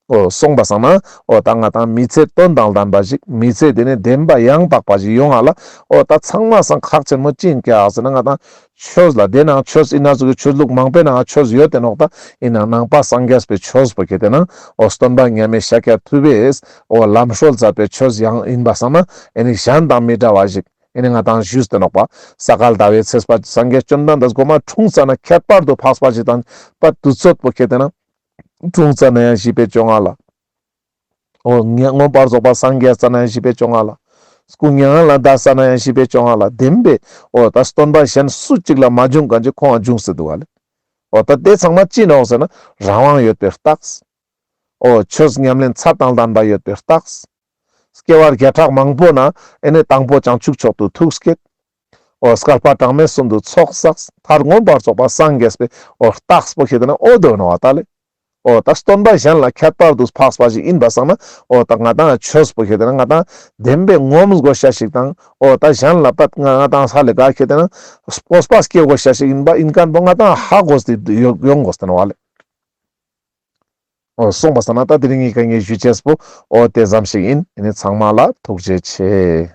འོ་སོང་པ་སང་ན་འོ་ད་ང་དང་མི་ཚེ་དོན་དང་ལྡན་པ་ཞིག་མི་ཚེ་དེ་ནི་བདེན་པ་ཡང་དག་པ་ཞིག་ཡོང་ང་ལ་འོ་ད་ཚང་མ་སང་ཁག་ཆེན་མོ་ཅི་ཡིན་ཀྱག་ཟེར་ན་ང་དང་ཆོས་ལ་དེ་ནང་ཆོས་ཨིན་ན་ཟུག་གི་ཆོས་ལུགས་མང་པོའི་ནང་ཆོས་ཡོད་དེ་ནོག་ད། ཨིན་ནང་ནང་པ་སངས་རྒྱས་པའི་ཆོས་པོ་ཁེ་དེ་ནང་འོ་སྟོན་པ་མཉམ་མེད་ཤཱཀྱ་ཐུབ་པས་འོ་ལམ་སྲོལ་མཛད་པའི་ཆོས་ཡང་ཡིན་པ་སང་ན་ཨེ་ནི་གཞན་དང་མི་འདྲ་བ་ཞིག་ཨེ་ནི་ང་དང་ཞུས་ཏེ་ནོག་པ། ས་ག་ཟླ་བའི་ཚེས་པ་སངས་རྒྱས་བཅོམ་ལྡན་འདས་གོ་མ་འཁྲུངས་ཙ་ན་ཁྱད་པར་དུ་འཕགས་པ་ཞིག་དང་པ་དུས་ཚོད་པོ་ཁེ་དེ་ན་འཁྲུངས་ཙ་ན་ཡང་བཞི་པའི་བཅོ་ལྔ་ལ། འོ་ངེ་མངོན་པར་རྫོགས་པ་སངས་རྒྱས་ཙ་ན་ཡང་བཞི་པའི་བཅོ་ལྔ་ལ། སྐུ་མྱ་ངན་ལས་འདས་ཙ་ན་ཡང་བཞི་པའི་བཅོ་ལྔ་ལ་བདེན་པས་འོ་ད་སྟོན་པ་གཞན་སུ་གཅིག་ལ་མ་བྱུང་མཁན་ཅིག་ཁོང་ང་བྱུང་སྲིད་འདུག་ག་ལེ། འོ་ད་དེ་ཚང་མ་ཅི་ནོག་ཟེར་ན་རང་དབང་ཡོད་པའི་རྟགས། འོ་ཆོས་ཉམས་ལེན་ཚད་དང་ལྡན་པ་ཡོད་པའི་རྟགས། སྐྱེ་བ་བརྒྱ་ཕྲག་མང་པོ་ན་ཨེ་ནི་དང་པོ་བྱང་ཆུབ་མཆོག་ཏུ་ཐུགས་བསྐྱེད། འོ་བསྐལ་པ་གྲངས་མེད་གསུམ་དུ་ཚོགས་བསགས་མཐར་མངོན་པར་རྫོགས་པ་སངས་རྒྱས་པའི་འོ་རྟགས་པོ་ཁེ་དེ་ན་འོ་དོ་ནོ་བ་ད་ལེ། འོ་ད་སྟོན་པ་གཞན་ལ་ཁྱད་པར་དུ་འཕགས་པ་ཞིག་ཨིན་པ་སང་ན་འོ་ད་ང་དང་ཆོས་པོ་ཁེ་དེ་ན་ང་དང་བདེན་པའི་ངོམས་དགོས་ཤ་ཞིག་དང་འོ་ད་གཞན་ལ་པད་ང་ང་དང་ས་ལེ་ག་ཁེ་དེ་ན་སྤོབས་པ་སྐྱེ་དགོས་ཤ་ཞིག་ཨིན་པ་ཨིན་མཁན་པོ་ང་དང་ཧ་གོ་སྟེ་ཡོང་དགོས་ཏེ་ནོ་བ་ལེ། འོ་སོང་པ་སང་ན་ད་དེ་རིང་ངེ་ཀ་ངེ་ཞུ་ཅེས་པོ་འོ་དེ་ཙམ་ཞིག་ཨིན། ཨེ་ནི་ཚང་མ་ལ་ཐུགས་རྗེ་ཆེ།